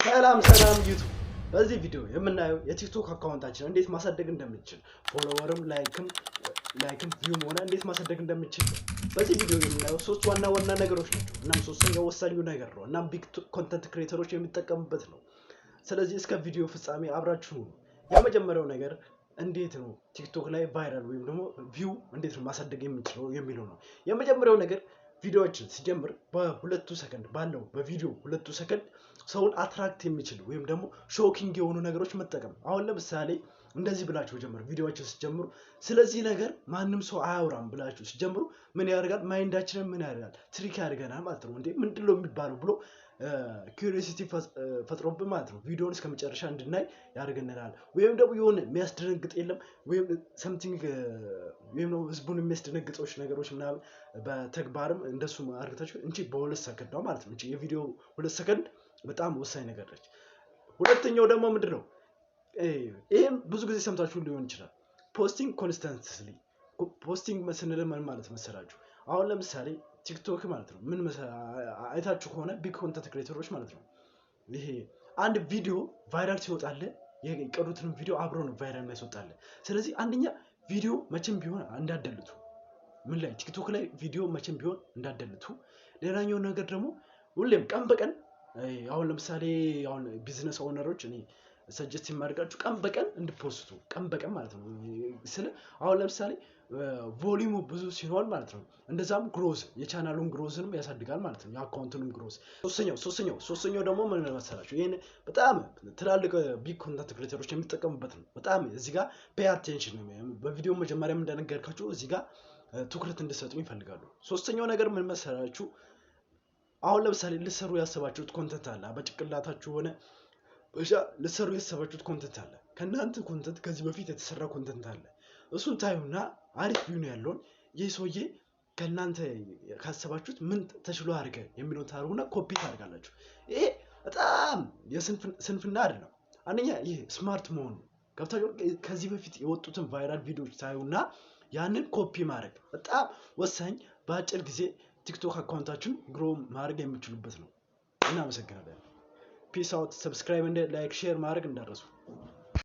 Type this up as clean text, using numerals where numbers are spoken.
ሰላም ሰላም ዩቱብ። በዚህ ቪዲዮ የምናየው የቲክቶክ account ኣችን እንዴት ማሳደግ እንደምንችል፣ follower ም like ም view ም ሆነ እንዴት ማሳደግ እንደምንችል ነው። በዚህ ቪዲዮ የምናየው ሶስት ዋና ዋና ነገሮች ናቸው። እናም ሶስተኛው ወሳኙ ነገር ነው። እናም big content creator ኦች የሚጠቀሙበት ነው። ስለዚህ እስከ ቪዲዮ ፍጻሜ አብራችሁ ሁኑ። የመጀመሪያው ነገር እንዴት ነው ቲክቶክ ላይ viral ወይም ደግሞ view እንዴት ነው ማሳደግ የምንችለው የሚለው ነው። የመጀመሪያው ነገር ቪዲዮዎችን ሲጀምር በ2 ሰከንድ ባለው በቪዲዮ 2ቱ ሰከንድ ሰውን attract የሚችል ወይም ደግሞ shocking የሆኑ ነገሮች መጠቀም። አሁን ለምሳሌ እንደዚህ ብላችሁ ጀምሩ። ቪዲዮዎችን ሲጀምሩ ስለዚህ ነገር ማንም ሰው አያወራም ብላችሁ ሲጀምሩ ምን ያደርጋል? Mind ኣችንን ምን ያደርጋል? Trick ያደርገናል ማለት ነው። እንዴ ምንድን ነው የሚባለው ብሎ curiosity ፈጥሮብን ማለት ነው። ቪዲዮውን እስከ መጨረሻ እንድናይ ያደርገናል። ወይም ደግሞ የሆነ የሚያስደነግጥ የለም ወይም something ወይም ደግሞ ህዝቡን የሚያስደነግጦች ነገሮች ምናምን በተግባርም እንደሱ አድርጋችሁ እንጂ በ2 ሰከንድ ነው ማለት ነው። እንጂ የቪዲዮ 2 ሰከንድ በጣም ወሳኝ ነገር ነች። ሁለተኛው ደግሞ ምንድን ነው? ይሄም ብዙ ጊዜ ሰምታችሁ ሊሆን ይችላል። Posting constantly። Posting ስንል ምን ማለት መሰላችሁ? አሁን ለምሳሌ ቲክቶክ ማለት ነው፣ ምን አይታችሁ ከሆነ big content creator ኦች ማለት ነው፣ ይሄ አንድ ቪዲዮ viral ሲወጣልህ የቀሩትንም ቪዲዮ አብሮ ነው viral የሚያስወጣልህ። ስለዚህ አንደኛ ቪዲዮ መቼም ቢሆን እንዳትደልቱ፣ ምን ላይ? ቲክቶክ ላይ ቪዲዮ መቼም ቢሆን እንዳትደልቱ። ሌላኛው ነገር ደግሞ ሁሌም ቀን በቀን፣ አሁን ለምሳሌ አሁን business owner ኦች እኔ suggest የማደርጋችሁ ቀን በቀን እንድፖስቱ፣ ቀን በቀን ማለት ነው። ስለ አሁን ለምሳሌ volume ኡ ብዙ ሲሆን ማለት ነው፣ እንደዛም growth የቻናሉን growth ንም ያሳድጋል ማለት ነው፣ የ account ኡንም growth። ሶስተኛው ደግሞ ምን መሰላችሁ? ይሄን በጣም ትላልቅ big content creator ኦች የሚጠቀሙበት ነው። በጣም እዚህ ጋር pay attention፣ በቪዲዮ መጀመሪያም እንደነገርካችሁ እዚህ ጋር ትኩረት እንድሰጡ ይፈልጋሉ። ሶስተኛው ነገር ምን መሰላችሁ? አሁን ለምሳሌ ልትሰሩ ያሰባችሁት content አለ፣ በጭንቅላታችሁ ሆነ ብቻ ልትሰሩ ያሰባችሁት content አለ። ከእናንተ content ከዚህ በፊት የተሰራ content አለ። እሱን ታዩና አሪፍ view ነው ያለውን ይህ ሰውዬ ከእናንተ ካሰባችሁት ምን ተሽሎ አድርገ የሚለውን ታደርጉና ኮፒ ታደርጋላችሁ። ይሄ በጣም የስንፍና አይደለም። አንደኛ ይህ smart መሆኑ ገብታችሁ ከዚህ በፊት የወጡትን viral ቪዲዮዎች ታዩና ያንን ኮፒ ማድረግ በጣም ወሳኝ፣ በአጭር ጊዜ ቲክቶክ account ኣችሁን grow ማድረግ የሚችሉበት ነው። እናመሰግናለን። Peace out። Subscribe and like share ማድረግ እንዳትረሱ።